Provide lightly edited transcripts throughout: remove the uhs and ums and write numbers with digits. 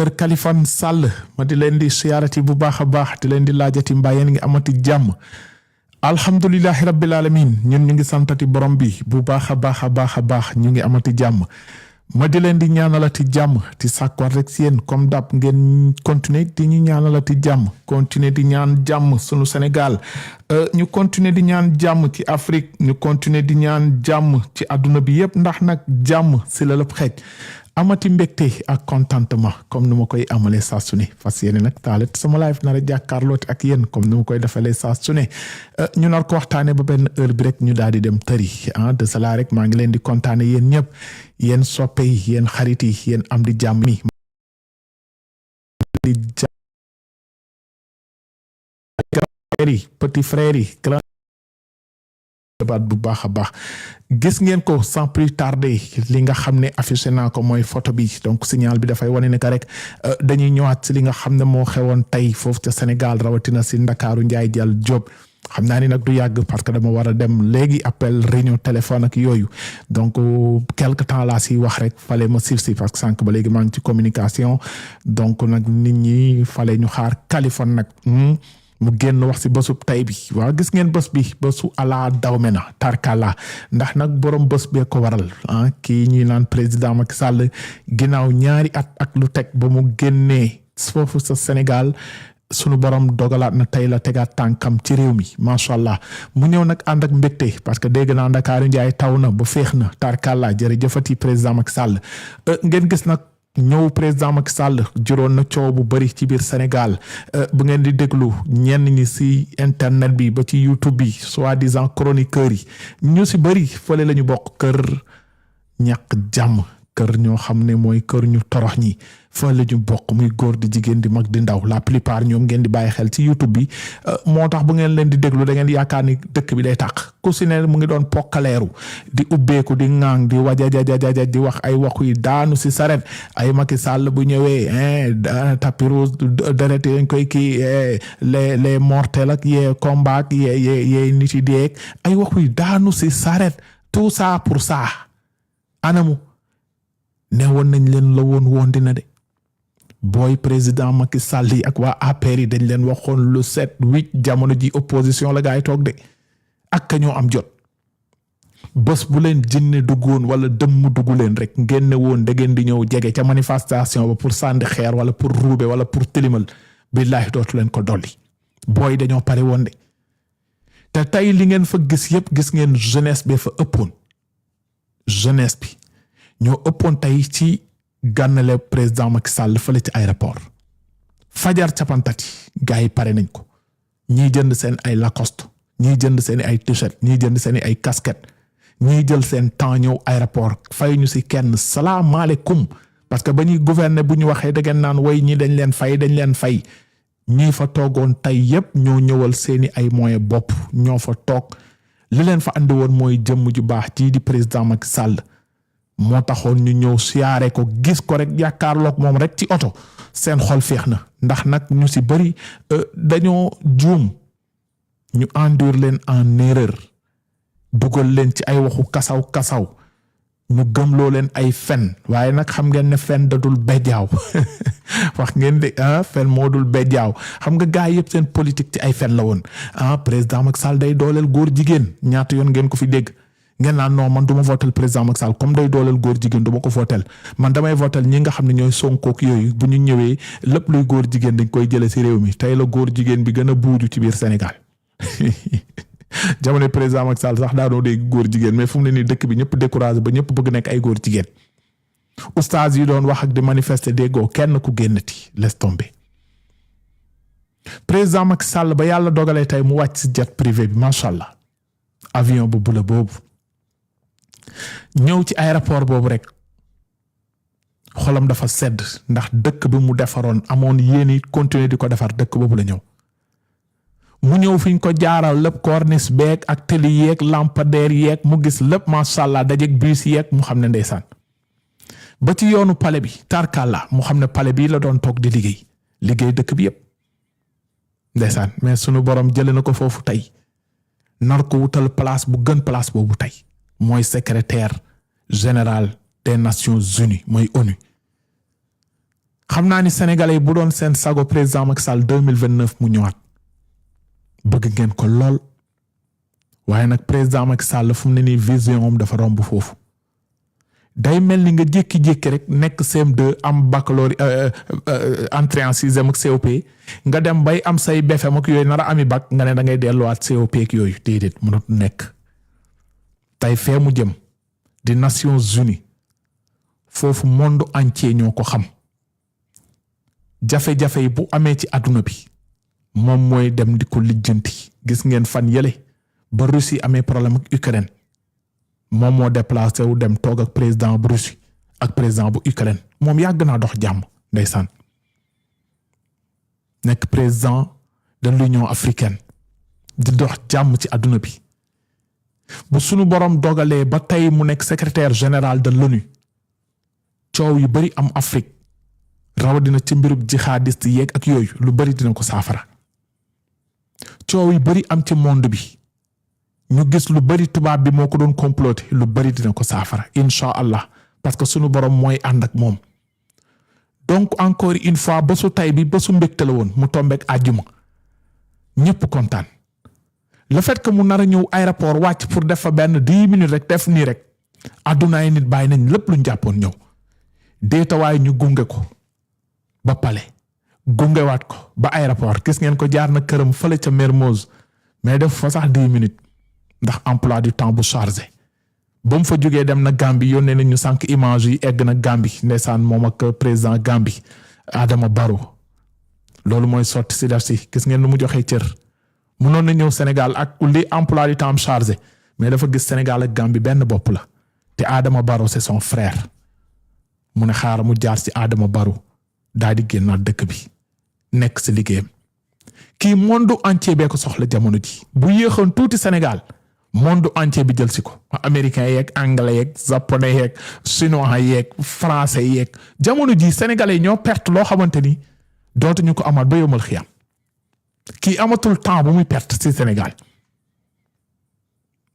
kër Kaliphone Sall ma di leen di siyaarati bu baax a baax di leen di laajati mbaa yéen ngi amati jàmm alhamdulillahi rabbil alamin ñun ñu ngi santati borom bi bu baax a baax ñu ngi amati jàmm ma di leen di ñaanalati jàmm ti sàkkuwaat rek si yéen comme dab ngeen continuer di ñu ñaanalati jàmm continuer di ñaan jàmm sunu Sénégal ñu continuer di ñaan jàmm ci Afrique ñu continuer di ñaan jàmm ci àdduna bi yépp ndax nag jàmm si la lépp xeej amati mbégte ak contentement comme ni ma koy amalee saa su ne fas yéene nag taalet sama live nar a jàkkaarlooti ak yéen comme ni ma koy defalee saa su ne ñu nar ko waxtaane ba benn heure bi rek ñu daal di dem tëri de cela rek maa ngi leen di kontaane yéen ñëpp yéen soppe yi yéen xarit yi yéen am di jàmm mi di petit frère yi baat bu baax a baax gis ngeen ko sans plus tarder li nga xam ne affiché naa ko mooy photo bi donc signal bi dafay wane ne que rek dañuy ñëwaat si li nga xam ne moo xewoon tey foofu ca Sénégal rawatina si Ndakaaru Njaay Jal Jóob xam naa ni nag du yàgg parce que dama war a dem léegi appel réunion téléphone ak yooyu donc quelque temps laa si wax rek fale ma sirsi parce que sànq ba léegi maa ngi ci communication donc nag nit ñi fale ñu xaar Kaliphone nag mu génn wax si bésub tay bi waaw gis ngeen bés bi bésu ala dawme na tarkala ndax nag borom bés bee ko waral kii ñuy naan président Macky Sall ginnaaw ñaari at ak lu teg ba mu génnee foofu sa Sénégal sunu borom dogalaat na tey la tegaat tànkam ci réew mi macha allah mu ñëw nag ànd ak mbégte parce que dégg naa Ndakaaru Njaay taw na ba féex na tarkala jërëjëfati président Macky Sall ngeen gis nag ñëw président Macky Sall juróon na coow bu bari ci biir Sénégal bu ngeen di déglu ñenn ñi si internet bi ba ci YouTube bi soi-disant chroniqueurs yi ñu si bari fële la ñu bokk kër ñàkk jàmm kër ñoo xam ne mooy kër ñu torox ñi fa la ñu bokk muy góor di jigéen di mag di ndaw la plupart ñoom ngeen di bàyyi xel ci YouTube bi moo tax bu ngeen leen di déglu da ngeen yaakaar ni dëkk bi day tàq ku si ne mu ngi doon pokkaleeru di ubbeeku di ŋaang di wajajajaja di wax ay waxu yi daanu si saret ay Macky Sall bu ñëwee tapis rouge deret yañ koy kii les mortels ak yee combat yee nit yi deeg ay waxu yi daanu si saret tout ça pour ça anamu ne woon nañ leen la woon dina de booy président Macky Sall yi ak waa APR yi dañ leen waxoon lu 7-8 jamono ji opposition la gaa yi toog de ak ka ñoo am jot bés bu leen jinne duggoon wala dëmm duggu leen rek ngeen ne woon da ngeen di ñëw jege ca manifestation ba pour sànni xeer wala pour ruube wala pour tilimal billaahi dootu leen ko dolli booy dañoo pare woon de te tey li ngeen fa gis yëpp gis ngeen jeunesse bi fa ëppoon jeunesse bi ñoo ëppoon tey ci gànnale président Macky Sall fële ci aéroport fajar capantati gars yi pare nañ ko ñii jënd seen ay Lacoste ñii jënd seen ay t-shirt ñii jënd seen ay casquette ñii jël seen temps ñëw aéroport fay ñu si kenn salaamaaleykum parce que ba ñuy gouverner bu ñu waxee da ngeen naan way ñi dañ leen fay ñii fa toogoon tey yépp ñoo ñëwal seeni ay moyens bopp ñoo fa toog li leen fa andi woon mooy jëmm ju baax ji di président Macky Sall moo taxoon ñu ñëw siyaare ko gis ko rek jàkkaarloog moom rek ci oto seen xol féex na ndax nag ñu si bëri dañoo juum ñu endurer leen en erreur dugal leen ci ay waxu kasaw ñu gëmloo leen ay fen waaye nag xam ngeen ne fen da dul bejjaaw wax ngeen de fen moo dul bejjaaw xam nga gaa yëpp seen politique ci ay fen la woon président Macky Sall day dooleel góor jigéen ñaata yoon ngeen ko fi dégg ngeen naan non man du ma votel président Macky Sall comme day dooleel góor jigéen du ma ko votel man damay votel ñi nga xam ne ñooy sonkook yooyu bu ñu ñëwee lépp luy góor jigéen dañ koy jële si réew mi tey la góor jigéen bi gën a buuju ci biir Sénégal jamono président Macky Sall sax daanoo dégg góor jigéen mais fu mu ne nii dëkk bi ñëpp découragé ba ñëpp bëgg nekk ay góor jigéen oustaz yi doon wax ak di manifester déggoo kenn ku génnati laisse tomber président Macky Sall ba yàlla dogalee tey mu wàcc si jet privé bi macha allah avion bu bula boobu ñëw ci aéroport boobu rek xolam dafa sedd ndax dëkk bi mu defaroon amoon yéeni continuer di ko defar dëkk boobu la ñëw mu ñëw fi ñu ko jaaral lépp corniche beeg ak tëli yeeg lampadaire yeeg mu gis lépp macha allah dajeeg bus yeeg mu xam ne ndeysaan ba ci yoonu palais bi tarkalla mu xam ne palais bii la doon toog di liggéey dëkk bi yëpp ndeysaan mais sunu borom jëlee na ko foofu tey nar ko wutal place bu gën place boobu tey mooy secrétaire général des Nations Unies mooy ONU xam naa ni sénégalais bu doon seen sago président Macky Sall 2029 mu ñëwaat bëgg ngeen ko lool waaye nag président Macky Sall fu mu ne nii vision am dafa romb foofu day mel ni nga jékki-jékki rek nekk CM2 am baccalauréat entrée en sixième ak COP nga dem bay am say BFM ak yooyu nar a ami bac nga ne da ngay delluwaat COP ak yooyu déedéet mënut nekk tey fee mu jëm di Nations Unies foofu monde entier ñoo ko xam jafe-jafe yi bu amee ci àdduna bi moom mooy dem di ko lijjanti gis ngeen fan yële ba Russie amee problème ak Ukraine moom moo déplacé wu dem toog ak président bu Russie ak président bu Ukraine moom yàgg naa dox jàmm ndeysaan nekk président de l'Union africaine di dox jàmm ci àdduna bi bu sunu borom dogalee ba tey mu nekk secrétaire général de l'ONU coow yu bari am Afrique rawatina ci mbirub jihadiste yeeg ak yooyu lu bari dina ko saafara coow yu bari am ci monde bi ñu gis lu bari tubaab bi moo ko doon comploter lu bari dina ko saafara incha allah parce que sunu borom mooy ànd ak moom donc encore une fois bésu tay bi bésu mbégte la woon mu tombeek àjjuma ñëpp kontaan le fait que mu nar a ñëw aéroport wàcc pour def fa benn 10 minutes rek def nii rek àdduna yi nit bàyyi nañ lépp luñ jàppoon ñëw déetawaay ñu gunge ko ba pale gungewaat ko ba aéroport gis ngeen ko jaar na këram fële ca Mermoz mais def fa sax 10 minutes ndax emploi du temps bu chargé ba mu fa jógee dem na Gambie yónnee nañu sànq image yi egg na Gambie ndeysaan moom ak président Gambie Adama Barrow loolu mooy sotti si def si gis ngeen nu mu joxee cër mënoon na ñëw Sénégal ak li emploi du temps chargé mais dafa gis Sénégal ak Gambie benn bopp la te Adama Barrow c'est son frère mu ne xaaral mu jaar ci Adama Barrow daal di génnaat dëkk bi nekk si liggéeyam kii monde entier bee ko soxla jamono ji bu yéexoon tuuti Sénégal monde entier bi jël si ko américain yeeg anglais yeeg japonais yeeg chinois yeeg français yeeg jamono ji sénégalais ñoo perte loo xamante ni dootuñu ko amaat ba yomal xiyam kii amatul temps bu muy perte ci Sénégal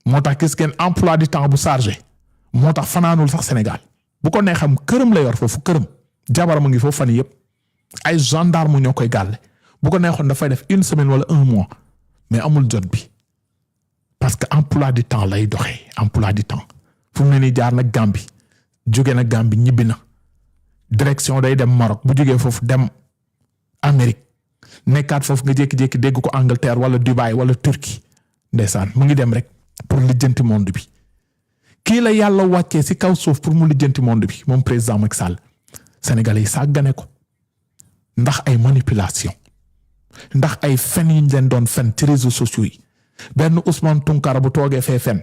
moo tax gis ngeen emploi du temps bu chargé moo tax fanaanul sax Sénégal bu ko neexam këram la yor foofu këram jabar mu ngi foofu fan yëpp ay gendarme ñoo koy gàlle bu ko neexoon dafay def 1 semaine wala 1 mois mais amul jot bi parce que emploi du temps lay doxee emploi du temps fu mu ne nii jaar na Gambie jóge na Gambie ñibbi na direction day dem Maroc bu jógee foofu dem Amérique nekkaat foofu nga jékki-jékki dégg ko Angleterre wala Dubaï wala Turquie ndeysaan mu ngi dem rek pour lijjanti monde bi kii la yàlla wàccee ci kaw suuf pour mu lijjanti monde bi moom président Macky Sall Sénégalais yi sàggane ko ndax ay manipulation ndax ay fen yi ñu leen doon fen ci réseaux sociaux yi benn Ousmane Tounkara bu toogee fee fen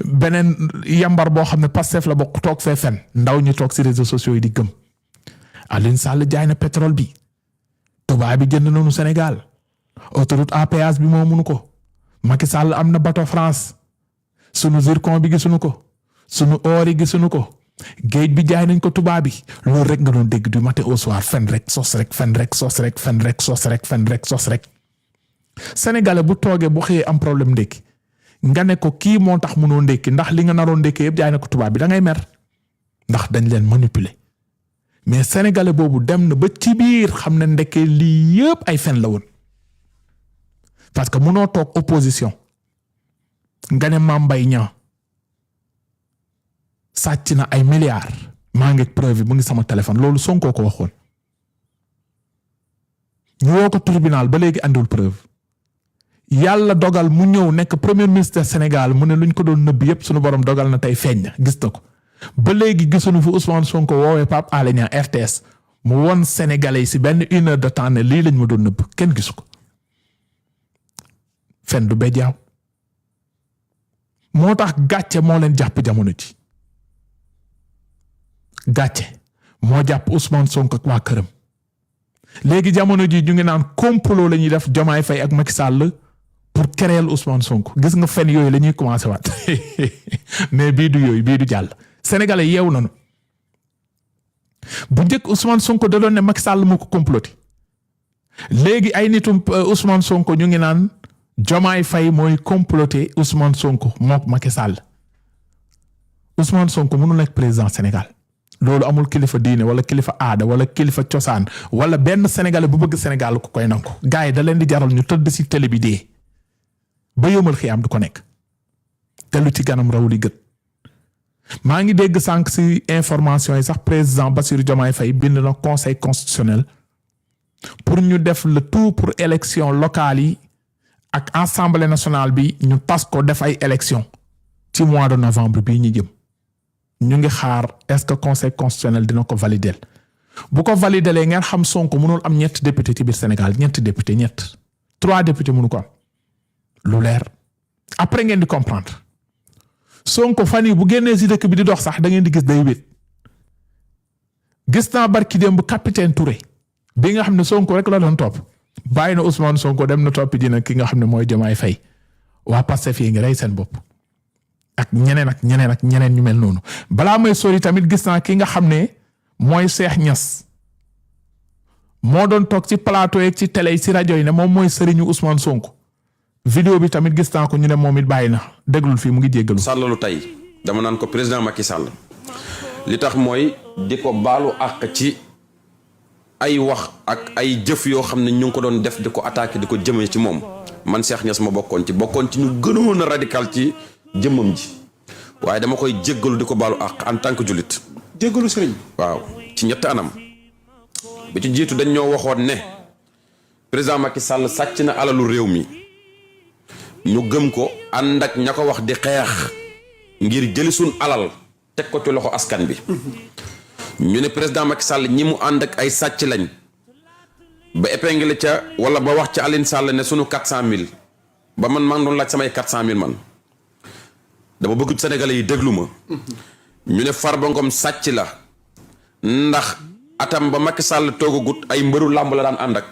beneen yambar boo xam ne Pastef la bokk toog fee fen ndaw ñi toog ci réseaux sociaux yi di gëm Alioune Sall jaay na pétrole bi tubaab bi jënd nañu Sénégal autoroute à péage bi moo mënu ko Macky Sall am na bateau France sunu zircon bi gisuñu ko sunu or yi gisuñu ko géej bi jaay nañ ko tubaab bi loolu rek nga doon dégg du matin au soir fen rek sos rek fen rek sos rek fen rek sos rek fen rek sos rek Sénégalais bu toogee bu xëyee am problème ndékki nga ne ko kii moo tax mënoo ndékki ndax li nga naroon ndékki yëpp jaay na ko tubaab bi da ngay mer ndax dañ leen manipuler mais Sénégalais boobu dem na ba ci biir xam ne ndekkee lii yëpp ay fen la woon parce que mënoo toog opposition nga ne Mame Mbaye Niang sàcc na ay milliards maa ngi preuve mu ngi sama téléphone loolu Sonko ko waxoon ñu woo ko tribunal ba léegi andiwul preuve yàlla dogal mu ñëw nekk premier ministre Sénégal mu ne luñ ko doon nëbb yépp suñu borom dogal na tey feeñ na gis na ko ba léegi gisuñu fi Ousmane Sonko woowee Pape Alé Niang RTS mu won Sénégalais yi si benn 1 heure de temps ne lii lañ ma doon nëbb kenn gisu ko fen du bejaaw moo tax gàcce moo leen jàpp jamono ji gàcce moo jàpp Ousmane Sonko ak waa këram léegi jamono ji ñu ngi naan complot la ñuy def Diomaye Faye ak Macky Sall pour créer Ousmane Sonko gis nga fen yooyu la ñuy commencé waat mais bii du yooyu bii du jàll sénégalais yeewu nañu bu njëkk Ousmane Sonko da doon ne Macky Sall moo ko comploté léegi ay nitum Ousmane Sonko ñu ngi naan Diomaye Faye mooy comploté Ousmane Sonko mook Macky Sall Ousmane Sonko mënu nekk président Sénégal loolu amul kilifa diine wala kilifa aada wala kilifa cosaan wala benn sénégalais bu bëgg Sénégal ku koy nangu gars yi da leen di jaral ñu tëdd si télé bi dee ba yomal xiyaam du ko nekk te lu ci ganam raw li gët. maa ngi dégg sànq si information yi sax président Bassirou Diomaye Faye bind na conseil constitutionnel pour ñu def le tout pour élection locale yi ak assemblée nationale bi ñu tas ko def ay élection ci mois de novembre bii ñu jëm. ñu ngi xaar est-ce que conseil constitutionnel dina ko valider bu ko valider ngeen xam Sonko mënul am 3 député ci biir Sénégal 3 député mënu ko am lu leer après ngeen di comprendre Sonko fan yi bu génnee si dëkk bi di dox sax da ngeen di gis day wét gis naa barki démb capitaine Touré bi nga xam ne Sonko rek la doon topp bàyyi na Ousmane Sonko dem na toppi dina ki nga xam ne mooy Diomaye Faye waa Pastef yi ngi rey seen bopp ak ñeneen ñu mel noonu balaa may sori tamit gis naa ki nga xam ne mooy Cheikh Niass moo doon toog ci plateau yeeg ci télé yi ci rajo yi ne moom mooy sëriñu Ousmane Sonko vidéo bi tamit gis naa ko ñu ne moom it bàyyi na déglul fii mu ngi jéggalu. sàllalu tey dama naan ko président Macky Sall li tax mooy di ko baalu àq ci ay wax ak ay jëf yoo xam ne ñu ngi ko doon def di ko attaqué di ko jëmee ci moom man Cheikh Niass ma bokkoon ci ñu gënoon a radical ci jëmmam ji waaye dama koy jéggalu di ko baalu àq en tant que jullit. jéggalu sëriñ. waaw ci ñetti anam bi ci jiitu dañ ñoo waxoon ne président Macky Sall sàcc na alalu réew mi ñu gëm ko ànd ak ña ko wax di xeex ngir jëli suñ alal teg ko ci loxo askan bi ñu ne président Macky Sall ñi mu ànd ak ay sàcc lañ ba épinglé ca wala ba wax ci Aline Sall ne sunu 400000 ba man maa ngi doon laaj samay 400000 man. dama bëgg Sénégalais yi déglu ma ñu ne Farba Ngom sàcc la ndax atam ba Macky Sall toogagut ay mbëru làmb la daan ànd ak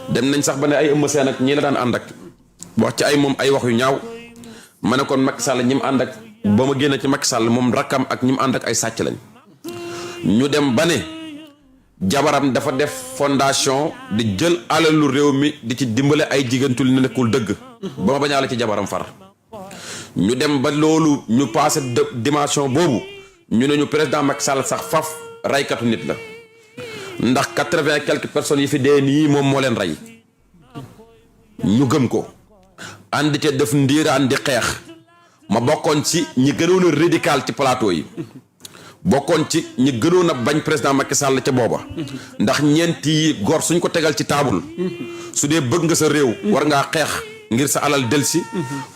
dem nañ sax ba ne ay Eumeu Sène ak ñii la daan ànd ak wax ci ay moom ay wax yu ñaaw ma ne kon Macky Sall ñi mu ànd ak ba ma génn ci Macky Sall moom rakkam ak ñi mu ànd ak ay sàcc lañ ñu dem ba ne jabaram dafa def fondation di jël alalu réew mi di ci dimbale ay jigéentul ne nekkul dëgg ba ma bañaale ci jabaram far ñu dem ba loolu ñu passé dimension boobu ñu ne ñu président Macky Sall sax faf raykatu nit la ndax 80 et quelques personnes yi fi dee nii moom moo leen rey ñu gëm ko ànd ca def ndiiraan di xeex ma bokkoon ci ñi gënoon a radical ci plateau yi bokkoon ci ñi gënoon a bañ président Macky Sall ca booba ndax ñeenti góor suñ ko tegal ci taabul su dee bëgg nga sa réew war ngaa xeex ngir sa alal delsi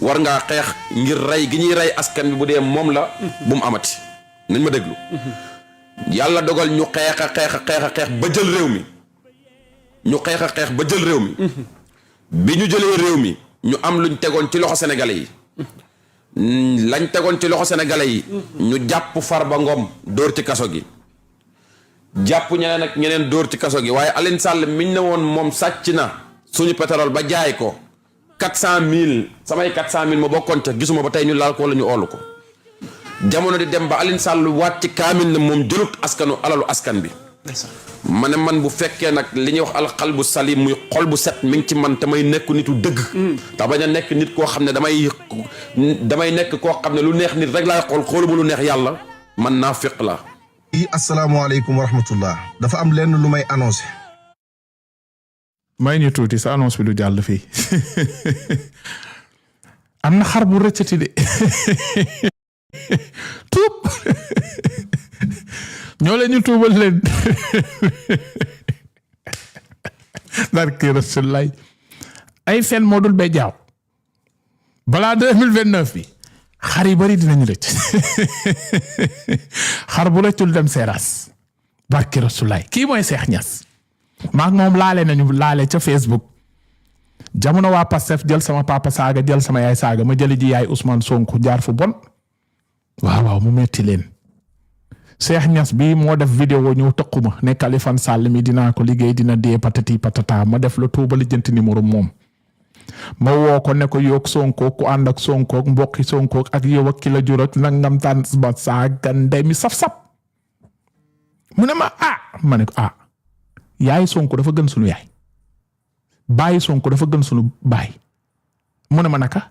war ngaa xeex ngir rey gi ñuy rey askan bi bu dee moom la bu mu amati nañ ma déglu yàlla dogal ñu xeex a xeex ba jël réew mi ñu xeex a xeex ba jël réew mi bi ñu jëlee réew mi ñu am luñ tegoon ci loxo sénégalais yi lañ tegoon ci loxo sénégalais yi ñu jàpp Farba Ngom dóor ci kaso gi jàpp ñeneen ak ñeneen dóor ci kaso gi waaye Aline Sall miñ ne woon moom sàcc na suñu pétrole ba jaay ko 400000 samay 400000 ma bokkoon ca gisuma ba tey ñu laal ko wala ñu oolu ko jamono di dem ba Aline Sall waat ci kaamil ne moom jëlut alalu askan bi ma ne man bu fekkee nag li ñuy wax alxalbu salim muy xol bu set mi ngi ci man te may nekk nitu dëgg te bañ a nekk nit koo xam ne damay nekk koo xam ne lu neex nit rek laay xooluma lu neex yàlla man naa féq la asalaamaaleykum wa rahmatullah dafa am lenn lu may annoncé may ñu tuuti sa annonce bi du jàll fii am na xar bu rëccati de tuub ñoo leen ñu tuubal leen barke Rasulaay ay fen moo dul bay jaaw balaa 2029 bi xar yi bari dinañu rëcc xar bu rëccul dem seeraas barke Rasulaay kii mooy Cheikh Niass maak moom laale ca Facebook jamono waa Pastef jël sama papa saaga jël sama yaay saaga ma jëli ji yaay Ousmane Sonko jaar fu bon waaw mu metti leen Cheikh Niass bi moo def vidéo ñëw tëquma ne Kaliphone Sall mi dinaa ko liggéey dina dee patati patata ma def la tuuba lijjanti numéro moom ma woo ko ne ko yoog Sonko ku ànd ak Sonko mbokki Sonko ak yow ak ki la jur ak nangam taan ba saaga ndey mi saf-saf mu ne ma ma ne ko yaay Sonko dafa gën sunu yaay bàyyi Sonko dafa gën sunu baay mu ne ma naka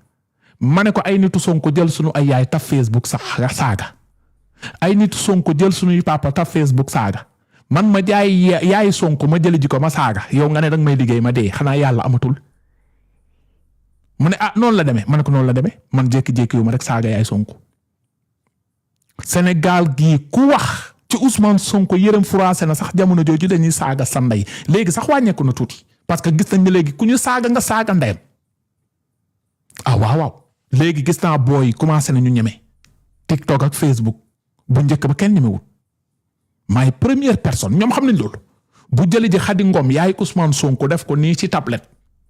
ma ne ko ay nitu Sonko jël sunu ay yaay taf Facebook sax saaga ay nit Sonko jël suñuy papa ta Facebook saaga man ma jaay yaay Sonko ma jëli ji ko ma saaga yow nga ne danga may liggéey ma dee xanaa yàlla amatul mu ne noonu la demee ma ne ko noonu la demee man jékki-jékki yu ma rek saaga yaay Sonko Sénégal gii ku wax ci Ousmane Sonko yërëm froissé na sax jamono jooju dañuy saaga sa ndey léegi sax wàññeeku na tuuti parce que gis nañ ne léegi ku ñu saaga nga saaga ndeyam waaw léegi gis naa booy commencé nañu ñeme TikTok ak Facebook bu njëkk ba kenn ñemewul maay première personne ñoom xam nañ loolu bu jëli ji Xadi Ngom yaay Ousmane Sonko def ko nii ci tablette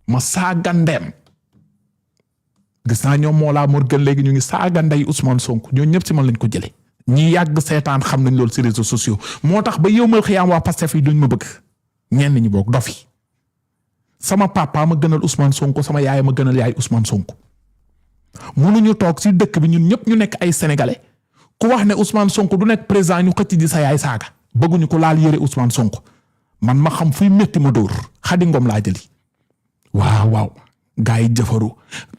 ma saaga ndeyam gis naa ñoom moo laa Morgan léegi ñu ngi saaga ndey Ousmane Sonko ñoo ñëpp ci man lañ ko jëlee ñi yàgg seetaan xam nañ loolu ci réseaux sociaux moo tax ba yow mal xiyaam waa Pastef yi duñ ma bëgg ñenn ñi boog dofi sama papa ma gënal Ousmane Sonko sama yaay ma gënal yaay Ousmane Sonko mënuñu toog ci dëkk bi ñun ñëpp ñu nekk ay sénégalais ku wax ne Ousmane Sonko du nekk président ñu xëcc di sa yaay saaga bëgguñu ko laal yëre Ousmane Sonko man ma xam fuy métti ma dóor Xadi Ngom laa jëli waaw gaa yi jëfaru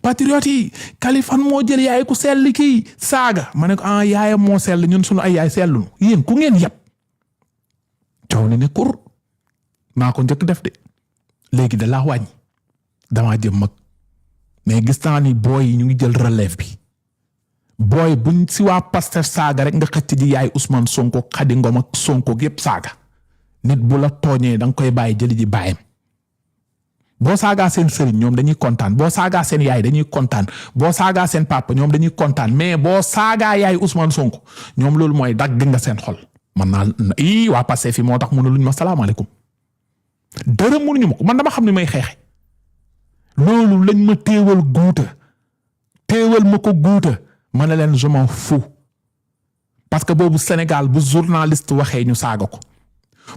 patriote yi Kaliphone moo jël yaay ku sell kii saaga ma ne ko yaayam moo sell ñun sunu ay yaay sellunu yéen ku ngeen yëpp coow ni ne kur maa ko njëkk def de léegi da laa wàññi damaa jëm mag mais gis naa ni booy yi ñu ngi jël relève bi booy buñ si waa Pastef saaga rek nga xëcc ji yaay Ousmane Sonko Xadi Ngom ak Sonko yépp saaga nit bu la tooñee da nga koy bàyyi jëli ji bàyyam boo saagaa seen sëriñ ñoom dañuy kontaan boo saagaa seen yaay dañuy kontaan boo saagaa seen papa ñoom dañuy kontaan mais boo saagaa yaay Ousmane Sonko ñoom loolu mooy dagg nga seen xol man naa waa Pastef fi moo tax mënuluñ ma salaamaaleykum dërëm mënuñu ma ko man dama xam ne may xeexe loolu lañ ma téewal ma ko guuta ma ne leen je m'en fous parce que boobu Sénégal bu journaliste waxee ñu saaga ko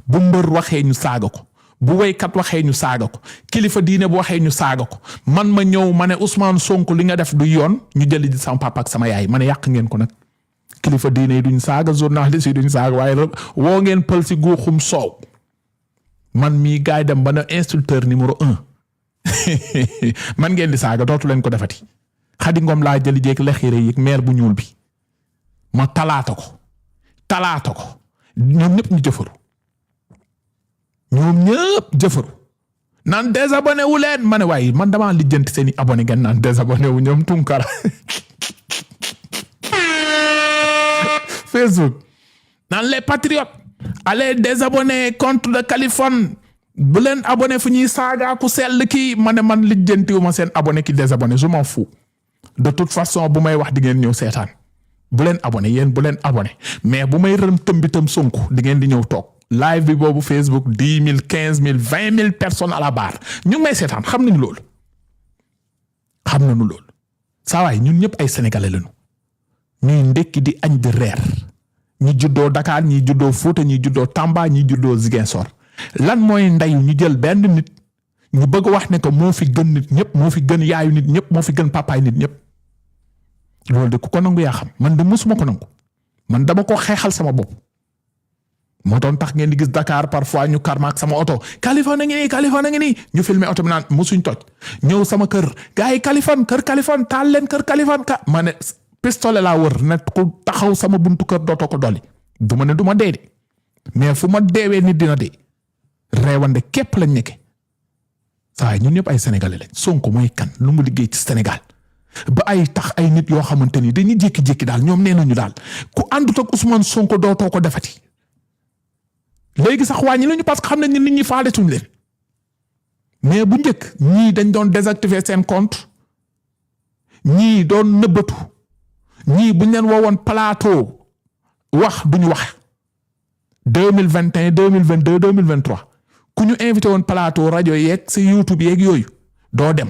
bu mbër waxee ñu saaga ko bu waykat waxee ñu saaga ko kilifa diine bu waxee ñu saaga ko man ma ñëw ma ne Ousmane Sonko li nga def du yoon ñu jëli di sama papa ak sama yaay ma ne yàq ngeen ko nag kilifa diine yi duñ saaga journaliste yi duñ saaga waaye woo ngeen pël si guuxum soow man mii gaay dem ba ne instructeur numéro 1 man ngeen di saaga dootu leen ko defati Xadi Ngom laa jëli jéeg lexire yi meer bu ñuul bi ma talaata ko ñoom ñëpp ñu jëfaru naan désabonné wu leen ma ne waaye man damaa lijjanti seeni abonné ngeen naan désabonné wu ñoom Tunkara Facebook naan les patriotes allez désabonner compte de Kaliphone bu leen abonné fu ñuy saaga ku sell kii ma ne man lijjantiwu ma seen abonné ki désabonné je m'en fous de toute façon bu may wax di ngeen ñëw seetaan bu leen abonné yéen bu leen abonné mais bu may rëm tëmbitam Sonko di ngeen di ñëw toog live bi boobu Facebook 10 000 15 000 20 000 personnes à la barre ñu ngi may seetaan xam nañu loolu saa waay ñun ñëpp ay sénégalais lañu ñuy ndekki di añ di reer ñi juddoo Dakar ñi juddoo Fouta ñi juddoo Tamba ñi juddoo Ziguinchor lan mooy ndeyu ñu jël benn nit ñu bëgg wax ne que moo fi gën nit ñëpp moo fi gën yaayu nit ñëpp moo fi gën papaay nit ñëpp loolu de ku ko nangu yaa xam man de musuma ko nangu man dama ko xeexal sama bopp moo doon tax ngeen di gis Dakar parfois ñu karmaak sama oto Kaliphone a ngi nii ñu filmé oto bi naan musuñ toj ñëw sama kër gars yi kër Kaliphone taal leen kër Kaliphone ma ne pistolet laa wër ne ku taxaw sama buntu kër dootoo ko dolli du ma ne du ma dee de mais fu ma deewee nit dina dee reewande képp lañ nekke saa ñun ñëpp ay sénégalais lañ Sonko mooy kan lu mu liggéey ci Sénégal ba ay tax ay nit yoo xamante ni dañuy jékki-jékki daal ñoom nee nañu daal ku àndut ak Ousmane Sonko dootoo ko defati léegi sax wàññi lañu parce que xam nañ ni nit ñi faale tuñ leen mais bu njëkk ñii dañ doon désactiver seen compte ñii doon nëbbatu ñii buñ leen woowoon plateau wax duñu wax 2021 2022 2023 ku ñu invité woon plateau rajo yeeg si YouTube yeeg yooyu doo dem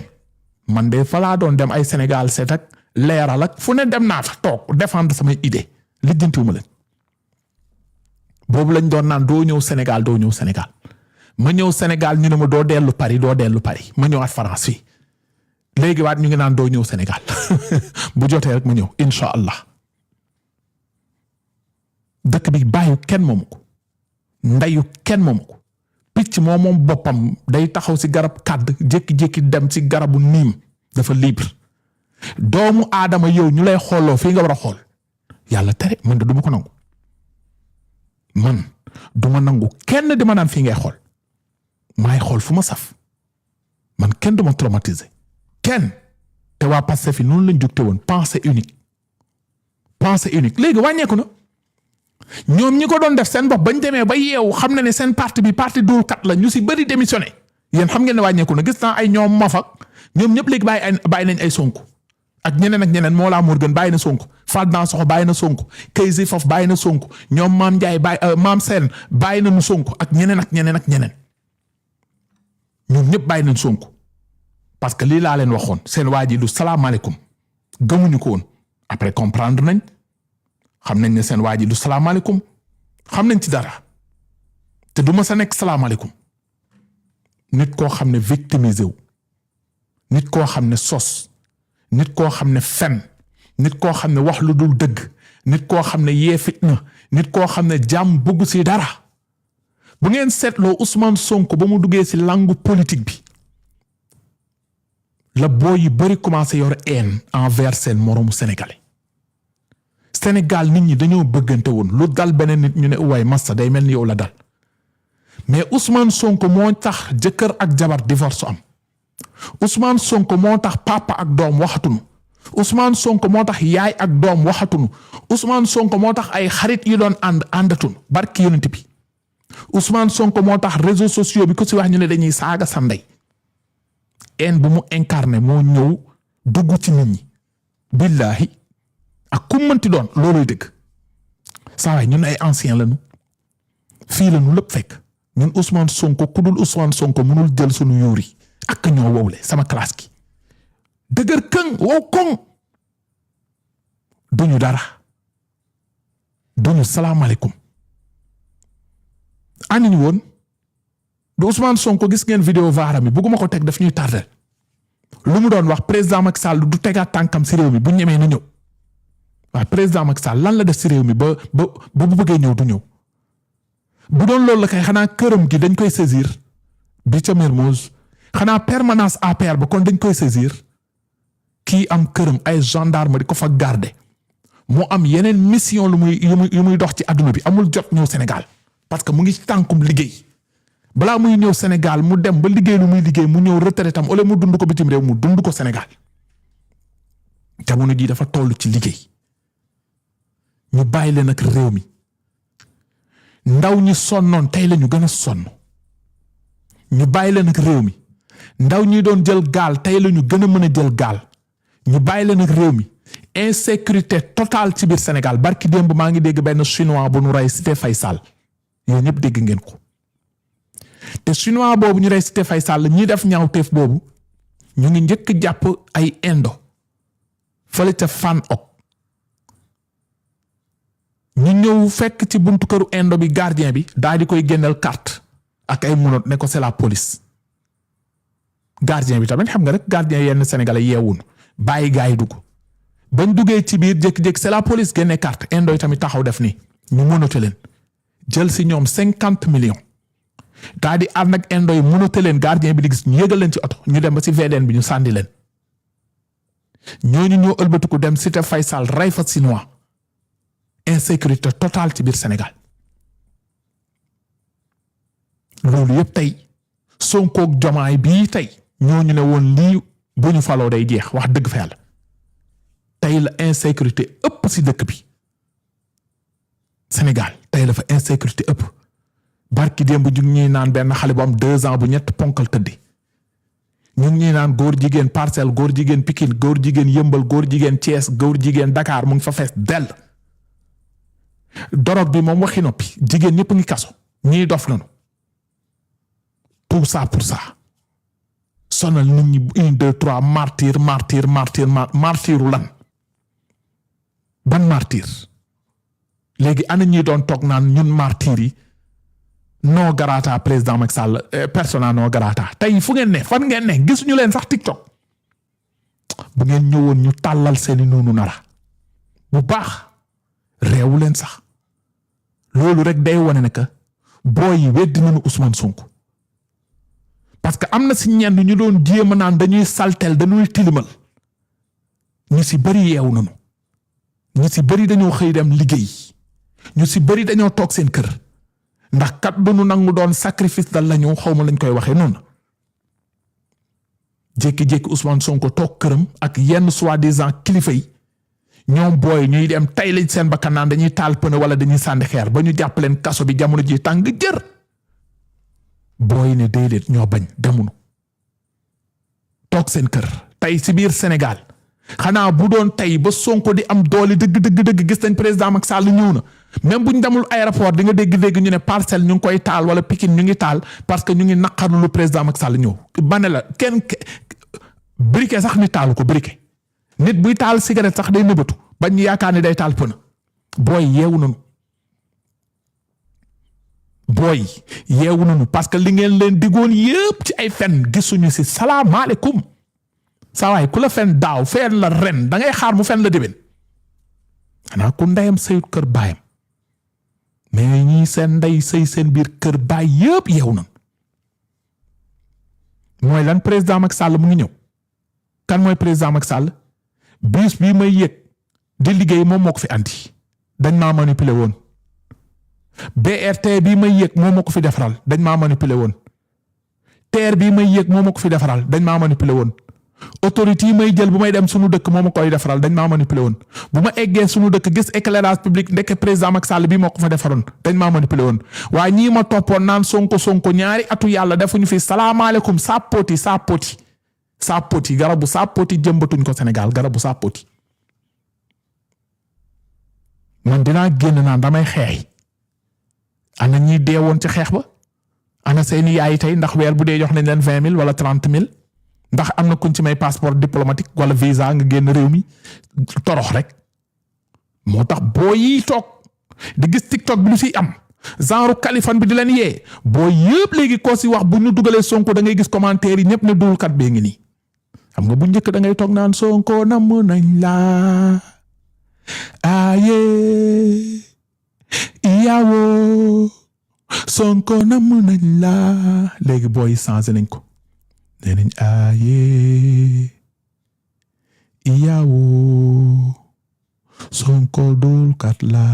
man de falaa doon dem ay Sénégal set ak leeral ak fu ne dem naa fa toog défendre samay idée lijjantiwuma leen boobu lañ doon naan doo ñëw Sénégal ma ñëw Sénégal ñu ne ma doo dellu Paris ma ñëwaat France fii léegi waat ñu ngi naan doo ñëw Sénégal bu jotee rek ma ñëw incha allah dëkk bi bàyyu kenn moomu ko ndeyu kenn moomu ko picc moom boppam day taxaw si garab kàdd jékki-jékki dem si garabu niim dafa libre doomu aadama yow ñu lay xooloo fii nga war a xool yàlla tere man de duma ko nangu man duma nangu kenn di ma naan fii ngay xool maay xool fu ma saf man kenn duma traumatisé kenn te waa Pastef fi noonu lañ jugte woon pensée unique léegi wàññeeku na ñoom ñi ko doon def seen bopp bañ demee ba yeewu xam na ne seen parti bi parti dóorkat la ñu si bëri démissionné yéen xam ngeen ne wàññeeku na gis naa ay ñoom mafak ñoom ñëpp léegi bàyyi nañ ay Sonko ak ñeneen moo laa Morgan bàyyi na Sonko Fat Dansokho bàyyi na Sonko Kaysi Fof bàyyi na Sonko ñoom Maam Ndiaye Maam Sène bàyyi nañu Sonko ak ñeneen ñoom ñëpp bàyyi nañ Sonko parce que lii laa leen waxoon seen waa ji du salaamaaleykum gëmuñu ko woon après comprendre nañ xam nañ ne seen waa ji du salaamaaleykum xam nañ ci dara te du ma sa nekk salaamaaleykum nit koo xam ne victimisé wu nit koo xam ne sos nit koo xam ne fen nit koo xam ne wax lu dul dëgg nit koo xam ne yee fitna nit koo xam ne jàmm bëgg si dara bu ngeen seetloo Ousmane Sonko ba mu duggee si langue politique bi la boo yi bari commencé yor haine envers seen moroomu sénégalais Sénégal nit ñi dañoo bëggante woon lu dal beneen nit ñu ne uwaay massa day mel ni yow la dal mais Ousmane Sonko moo tax jëkkër ak jabar divorce am Ousmane Sonko moo tax papa ak doom waxatunu Ousmane Sonko moo tax yaay ak doom waxatunu Ousmane Sonko moo tax ay xarit yi doon àndatunu barki yonent bi Ousmane Sonko moo tax réseaux sociaux bi ku si wax ñu ne dañuy saaga sa ndey en bu mu incarné moo ñëw dugg ci nit ñi billahi ak ku mënti doon looluy dëgg saa waay ñun ay ancien lañu fii lañu lépp fekk ñun Ousmane Sonko ku dul Ousmane Sonko mënul jël sunu yóori ak ñoo wowle sama classe ki dëgër këng wow koŋ duñu dara duñu salaamaaleykum ani ñu woon du Ousmane Sonko gis ngeen vidéo vaara mi bëgguma ko teg daf ñuy tardel lu mu doon wax président Macky Sall du tegaat tànkam si réew mi bu ñemee na ñëw waaye président Macky Sall lan la def si réew mi ba bu bëggee ñëw du ñëw bu doon loolu la kay xanaa këram gi dañ koy saisir bi ca Mermoz xanaa permanence APR ba kon dañ koy saisir kii am këram ay gendarme di ko fa garder moo am yeneen mission yu muy dox ci adduna bi amul jot ñëw Sénégal parce que mu ngi ci tànkum liggéey balaa muy ñëw Sénégal mu dem ba liggéey lu muy liggéey mu ñëw retraite am ole mu dund ko bitim réew mu dund ko Sénégal jamono ji dafa toll ci liggéey ñu bàyyi leen ak réew mi ndaw ñi sonnoon tey la ñu gën a sonn ñu bàyyi leen ak réew mi ndaw ñi doon jël gaal tey la ñu gën a mën a jël gaal ñu bàyyi leen ak réew mi insécurité totale ci biir Sénégal barki démb maa ngi dégg benn chinois bu nu rey Cité Faysal yooyu ñëpp dégg ngeen ko te chinois boobu ñu rey Cité Faysal ñi def ñaawteef boobu ñu ngi njëkk jàpp ay indo fële ca fan ok ñu ñëw fekk ci buntu këru indo bi gardien bi daal di koy génneel carte ak ay munoot ne ko c'est la police gardien bi tamit xam nga rek gardien yenn sénégalais yeewun bàyyi gaa yi dugg bañ duggee ci biir jékki-jékki c'est la police génne carte indo yi tamit taxaw def nii ñu mënote leen jël si ñoom 50 millions daa di ànd ak indo yi mënote leen gardien bi di gis ñu yëgal leen ci oto ñu dem ba si VDN bi ñu sànni leen ñooñu ñoo ëlbatiku dem Cité Faysal rey fa chinois insécurité totale ci biir Sénégal loolu yëpp tey Sonko ak Jomaay bii tey ñooñu ne woon lii bu ñu faloo day jeex wax dëgg fa yàlla tey la insécurité ëpp si dëkk bi Sénégal tey la fa insécurité ëpp barki démb ju ngi ñuy naan benn xale bu am 2 ans bu ñett ponkal tëddi ñu ngi ñuy naan góor jigéen Parcelles góor jigéen Pikine góor jigéen Yëmbal góor jigéen Thiès góor jigéen Dakar mu ngi fa fees dell dorog bi moom waxi noppi jigéen ñëpp ngi kaso ñii dof nañu tout ça pour ça sonal nit ñi 1 2 3 martiru lan ban martir léegi ana ñi doon toog naan ñun martir yi non grata président Macky Sall persona non grata tey fu ngeen ne fan ngeen ne gisuñu leen sax TikTok bu ngeen ñëwoon ñu tàllal seeni noonu nara bu baax réewu leen sax loolu rek day wane ne que booy yi weddi nañu Ousmane Sonko parce que am na si ñenn ñu doon jéem a naan dañuy saltel dañuy tilimal ñu si bëri yeewu nañu ñu si bëri dañoo xëy dem liggéey ñu si bëri dañoo toog seen kër ndax kat du nu nangu doon sacrifice dal la ñu xaw ma lañ koy waxee noonu jékki-jékki Ousmane Sonko toog këram ak yenn soi-disant kilifa yi ñoom booy ñuy dem tay lañ seen bakkan naan dañuy taal pëne wala dañuy sànni xeer ba ñu jàpp leen kaso bi jamono ji tàng jër booy ne déedéet ñoo bañ demunu toog seen kër tey si biir Sénégal xanaa bu doon tey ba Sonko di am doole dëgg gis nañ président Macky Sall ñëw na même bu ñu demul aéroport di nga dégg ñu ne Parcelles ñu ngi koy taal wala Pikine ñu ngi taal parce que ñu ngi naqarlu lu président Macky Sall ñëw ba ne la kenn briquet sax ni taalu ko briquet nit buy taal cigarette sax day nëbatu bañ ñu yaakaar ne day taal pëna booy yeewu nañu parce que li ngeen leen diggoon yëpp ci ay fen gisuñu si salaamaaleykum saa waay ku la fen daaw fen la ren da ngay xaar mu fen la déwén xanaa ku ndeyam sëyut kër baayam mais ñii seen ndey sëy seen biir kër baay yëpp yeewu nañu mooy lan président Macky Sall mu ngi ñëw kan mooy président Macky Sall bus bii may yëg di liggéey moom moo ko fi andi dañ maa manipuler woon BRT bii may yëg moom moo ko fi defaral dañ maa manipuler woon TER bii may yëg moom moo ko fi defaral dañ maa manipuler woon autorité yi may jël bu may dem sunu dëkk moom ma koy defaral dañ maa manipuler woon bu ma eggee sunu dëkk gis éclairage public ndeke président Macky Sall bii moo ko fa defaroon dañ maa manipuler woon waaye ñii ma toppoon naan sonko ñaari atu yàlla defuñu fi salaamaaleykum saapoti garabu saapoti jëmbatuñ ko Sénégal garabu saapoti man dinaa génn naan damay xeex ana ñi deewoon ci xeex ba ana seeni yaay tey ndax weer bu dee jox nañ leen 20 000 wala 30 000 ndax am na kuñ ci may passeport diplomatique wala visa nga génn réew mi torox rek moo tax boo yi toog di gis TikTok bi lu siy am genre Kaliphone bi di leen yee boo yëpp léegi koo si wax bu ñu dugalee Sonko da ngay gis commentaire yi ñëpp ne duulkat bee ngi nii xam nga bu njëkk da ngay toog naan Sonko namm nañ la aye iyaawo Sonko namm nañ la léegi booy changé nañ ko nee nañ aye iyaawo Sonko duulkat la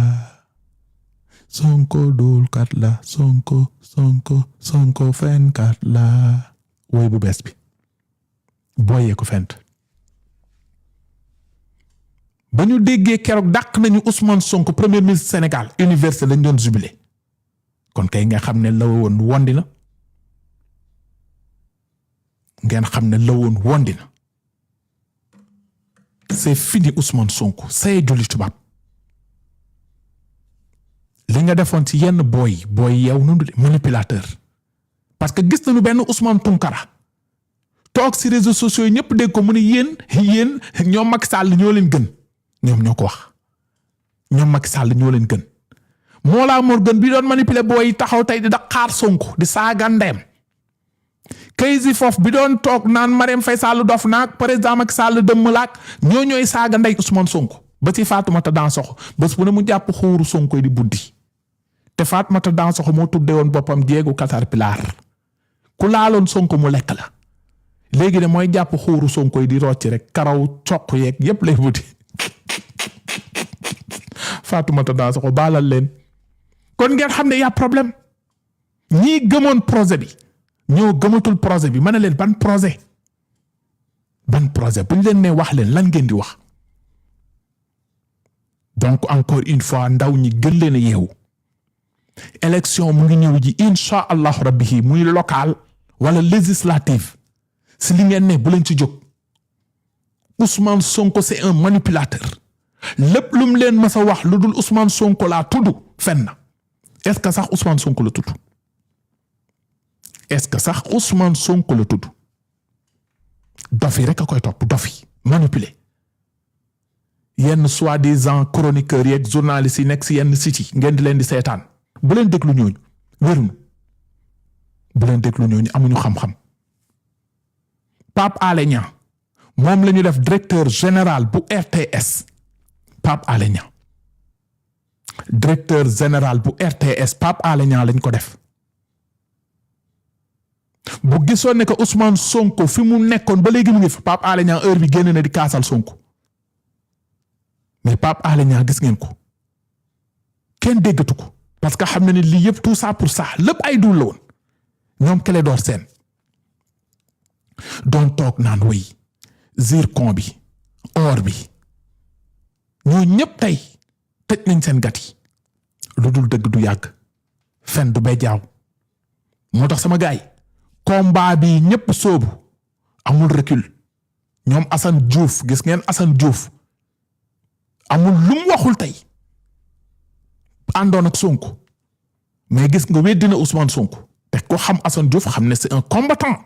Sonko fenkat la woy bu bees bi booyee ko fent ba ñu déggee keroog dàq nañu Ousmane Sonko premier ministre Sénégal université lañ doon jubilé kon kay nga xam ne la woon wondi na ngeen xam ne la woon wondi na c'est fini Ousmane Sonko say julli tubaab li nga defoon ci yenn booy yeew nunu de manipulateur parce que gis nañu benn Ousmane Tounkara toog ci réseaux sociaux yi ñëpp dégg ko mu ne yéen ñoom Macky Sall ñoo leen gën ñoom ñoo ko wax ñoom Macky Sall ñoo leen gën Mollah Morgun bi doon manipuler booy taxaw tey di daqaar Sonko di saaga ndeem Kayzi Fof bi doon toog naan Marème Faye Sall dof naag président Macky Sall dëmm laak ñooy saaga ndey Ousmane Sonko ba ci Fatoumata Dansoxo bés bu ne mu jàpp xuuru Sonko di buddi te Fatoumata Dansoxo moo tudde woon boppam jéegu caterpillar ku laaloon Sonko mu lekk la léegi de mooy jàpp xuuru Sonko di rocci rek karaw coq yeeg yépp lay buddi Fatoumata Dansoxo baalal leen kon ngeen xam ne y a problème ñii gëmoon projet bi ñoo gëmatul projet bi ma ne leen ban projet bu ñu leen ne wax leen lan ngeen di wax donc encore une fois ndaw ñi gën leen a yeewu élection mu ngi ñëw ji insha allahu rabbi muy local wala législative si li ngeen ne bu leen ci jóg Ousmane Sonko c'est un manipulateur lépp lu mu leen mas a wax lu dul Ousmane Sonko laa tudd fen na est-ce que sax Ousmane Sonko la tudd dof yi rek a koy topp dof yi manipuler yenn soi-disant chroniqueurs yeeg journalistes yi nekk si yenn sites yi ngeen di leen di seetaan bu leen déglu ñooñu wéruñu bu leen déglu ñooñu amuñu xam-xam Pape Alé Niang moom la ñu def directeur général bu RTS Pape Alé Niang directeur général bu RTS Pape Alé Niang lañ ko def bu gisoon ne que Ousmane Sonko fi mu nekkoon ba léegi mu ngi fi Pape Alé Niang heure bi génn na di kaasal Sonko mais Pape Alé Niang gis ngeen ko kenn déggatu ko parce que xam na ne lii yëpp tout ça pour ça lépp ay dul la woon ñoom Clédor Sène doon toog naan way zircon bi or bi ñoo ñëpp tey tëj nañ seen gat yi lu dul dëgg du yàgg fen du bay jaaw moo tax sama gaay combat bi ñëpp soobu amul recul ñoom Assane Diouf gis ngeen Assane Diouf amul lu mu waxul tey àndoon ak Sonko mais gis nga weddina Ousmane Sonko te ko xam Assane Diouf xam ne c'est un combattant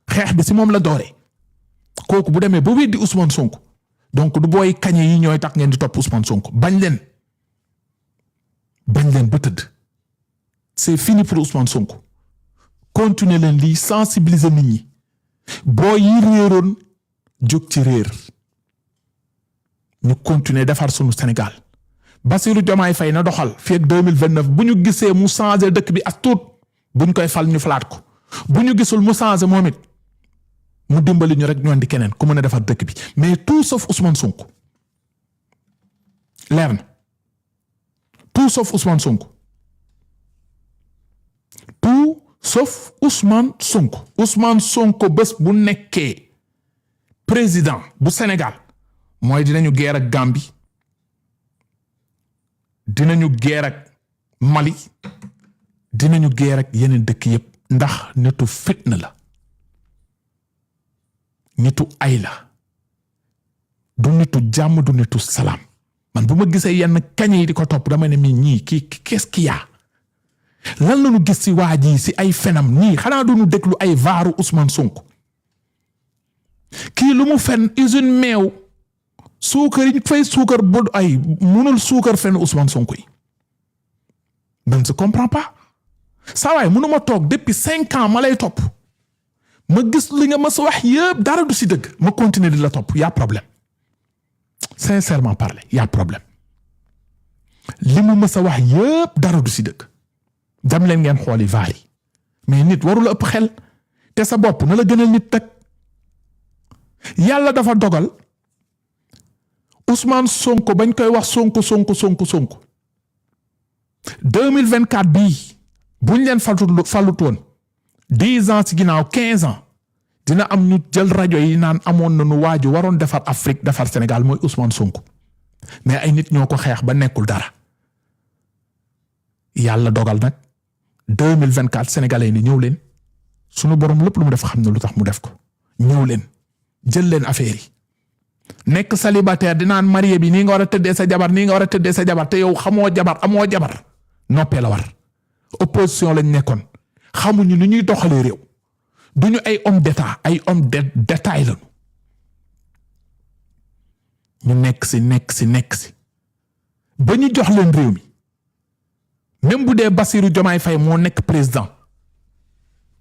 xeex bi si moom la doore kooku bu demee ba weddi Ousmane Sonko donc du booy kañe yi ñooy tax ngeen di topp Ousmane Sonko bañ leen ba tëdd c'est fini pour Ousmane Sonko continuer leen lii sensibiliser nit ñi boo yi réeroon jóg ci réer ñu continuer defar sunu Sénégal Bassirou Diomaye Faye na doxal fii ak 2029 bu ñu gisee mu changé dëkk bi ak tuut buñ koy fal ñu falaat ko bu ñu gisul mu changé moom it mu dimbali ñu rek ñu andi keneen ku mën a defar dëkk bi mais tout sauf Ousmane Sonko leer na tout sauf Ousmane Sonko tout sauf Ousmane Sonko Ousmane Sonko bés bu nekkee président bu Sénégal mooy dinañu guerre ak Gambie dinañu guerre ak Mali dinañu guerre ak yeneen dëkk yépp ndax nitu fitna la nitu ay la du nitu jàmm du nitu salaam man bu ma gisee yenn kañe yi di ko topp dama ne mi ñii kii qu'est-ce qu'il y a lan la ñu gis ci waa ji ci ay fenam nii xanaa du ñu déglu ay vaaru Ousmane Sonko kii lu mu fen usine meew suukar yi fay suukar bu ay munul suukar fen Ousmane Sonko yi je ne comprends pas saa waay mënuma toog depuis 5 ans ma lay topp ma gis li nga ma sa wax yëpp dara du ci dëgg ma continuer di la topp y a problème sincèrement parler y a problème li mu ma sa wax yëpp dara du ci dëgg dem leen ngeen xooli vaar yi mais nit warul ëpp xel te sa bopp na la gënal nit teg yàlla dafa dogal Ousmane Sonko bañ koy wax Sonko 2024 bii buñ leen falut woon 10 ans ci ginnaaw 15 ans dina am ñu jël rajo yi naan amoon nañu waaju waroon defar Afrique defar Sénégal mooy Ousmane Sonko mais ay nit ñoo ko xeex ba nekkul dara yàlla dogal nag 2024 sénégalais ni ñëw leen sunu borom lépp lu mu def xam ne lu tax mu def ko ñëw leen jël leen affaire yi nekk célibataire di naan marié bi nii nga war a tëddee sa jabar nii nga war a tëddee sa jabar te yow xamoo jabar amoo jabar noppee la war opposition lañ nekkoon xamuñu lu ñuy doxalee réew duñu ay homme d'état ay homme de détail lañu ñu nekk si ba ñu jox leen réew mi même bu dee Bassirou Diomaye Faye moo nekk président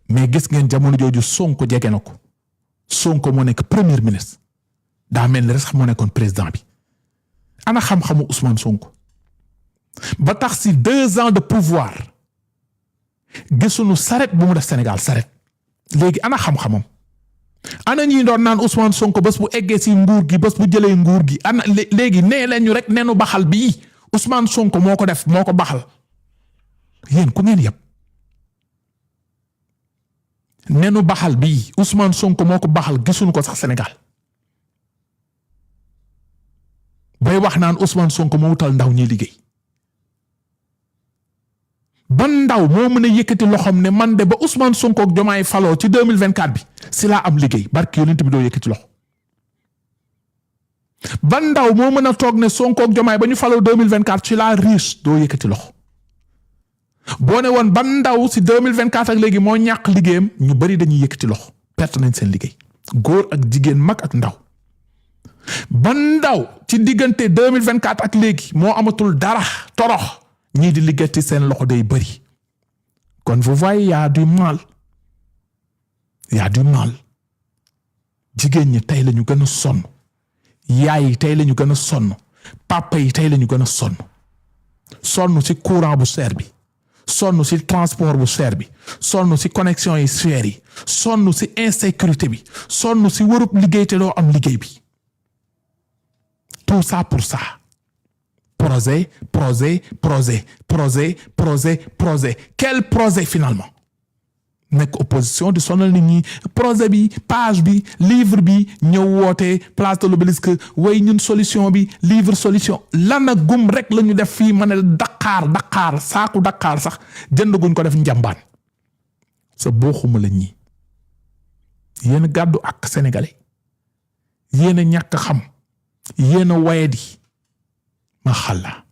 mais gis ngeen jamono jooju Sonko jege na ko Sonko moo nekk premier ministre daa mel ni rek sax moo nekkoon président bi ana xam-xamu Ousmane Sonko ba tax si 2 ans de pouvoir gisuñu saret bu mu def Sénégal saret léegi ana xam-xamam ana ñi doon naan Ousmane Sonko bés bu eggee si nguur gi bés bu jëlee nguur gi ana léegi nee leen ñu rek nenu baxal bii Ousmane Sonko moo ko def moo ko baxal yéen ku ngeen yëpp nenu baxal bii Ousmane Sonko moo ko baxal gisuñu ko sax Sénégal bay wax naan Ousmane Sonko moo wutal ndaw ñi liggéey ban ndaw moo mën a yëkkati loxoom ne man de ba Ousmane Sonko ak Diomaye faloo ci 2024 bi si laa am liggéey barki yonent bi doo yëkkati loxo ban ndaw moo mën a toog ne Sonko ak Diomaye ba ñu faloo 2024 ci laa riche doo yëkkati loxo boo ne woon ban ndaw si 2024 ak léegi moo ñàkk liggéeyam ñu bari dañuy yëkkati loxo perte nañ seen liggéey góor ak jigéen mag ak ndaw ban ndaw ci diggante 2024 ak léegi moo amatul dara torox ñii di liggéey seen loxo day bari kon vous voyez y a du mal jigéen ñi tey la ñu gën a sonn yaay yi tey la ñu gën a sonn papa yi tey la ñu gën a sonn ci courant bu seer bi sonn ci transport bu seer bi sonn ci connexion yi seer yi sonn ci insécurité bi sonn ci wërub liggéey te doo am liggéey bi tout ça pour ça projet quel projet finalement nekk opposition di sonal nit ñi projet bi page bi livre bi ñëw woote place de l'Obélisque way ñun solution bi livre solution lana gum rek la ñu def fii ma ne Dakar saaku Dakar sax jënd guñ ko def njambaan sa booxuma la ñi yéen gàddu ak sénégalais yéen ñàkk xam yéen wayadi ma xalla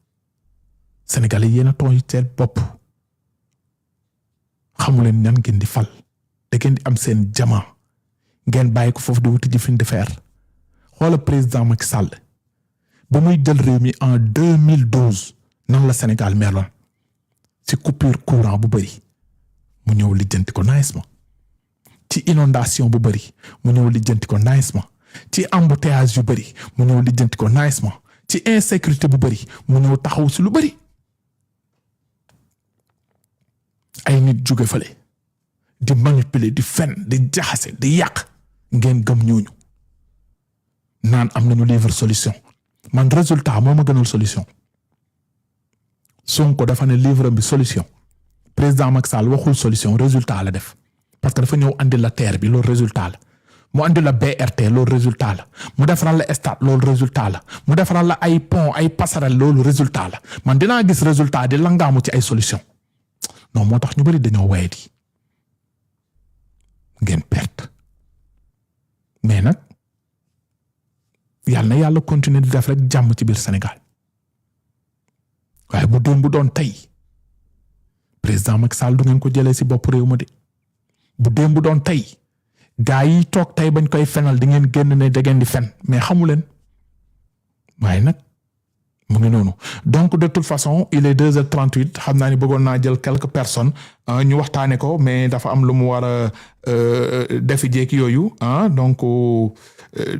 sénégalais yéen tooñ seen bopp xamuleen ñan ngeen di fal da ngeen di am seen jama ngeen bàyyi ko foofu di wuti jëfin di faire xoola président Macky Sall ba muy jël réew mi en 2012 nan la Sénégal meloon ci coupure courant bu bëri mu ñëw lijjanti ko naajement ci inondation bu bëri mu ñëw lijjanti ko naajement ci embouteillage yu bëri mu ñëw lijjanti ko naajement ci insécurité bu bëri mu ñëw taxaw ci lu bëri ay nit jóge fale di manipuler di fen di jaxase di yàq ngeen gëm ñooñu naan am nañu livre solution man résultat moo ma gënal solution Sonko dafa ne livre bi solution président Macky Sall waxul solution résultat la def parce que dafa ñëw andi la terre bi loolu résultat la mu andi la BRT loolu résultat la mu defaral la stade loolu résultat la mu defaral la ay pont ay passerelle loolu résultat la man dinaa gis résultat di langaamu ci ay solution non moo tax ñu bari dañoo waye di ngeen perte mais nag yàlla na yàlla continuer di def rek jàmm ci biir Sénégal waaye bu doon tey président Macky Sall du ngeen ko jëlee ci bopp réew ma de bu doon tey gaa yi toog tey bañ koy fenal di ngeen génn ne da ngeen di fen mais xamu leen waaye nag mu ngi noonu donc de toute façon il est 2h38 xam naa ni bëggoon naa jël quelques personnes ñu waxtaane ko mais dafa am lu mu war a defi jékki yooyu donc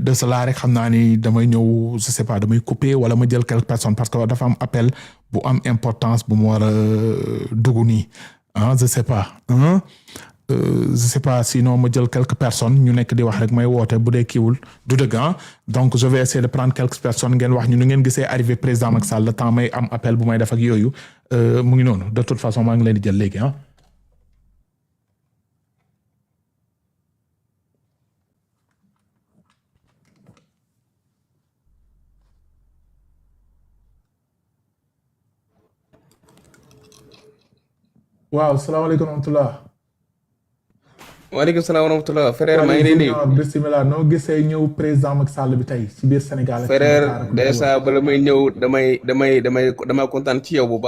de cela rek xam naa ni damay ñëw je sais pas damay couper wala ma jël quelques personnes parce que dafa am appel bu am importance bu mu war a dugg nii je sais pas sinon ma jël quelques personnes ñu nekk di wax rek may woote bu dee kiiwul du dëgg donc je vais essayer de prendre quelques personnes ngeen wax ñu nu ngeen gisee arrivé président Macky Sall le temps may am appel bu may def ak yooyu mu ngi noonu de toute façon maa ngi leen di jël léegi waaw salaamaaleykum wa rahmatulah. waaleykum salaam wa rahmatulah frère maa ngi lay nuyu. bisimilah noo gisee ñëw président Macky Sall bi tey ci biir Sénégal. frère dèjà bala may ñëw damay kontaan ci yow bu baax.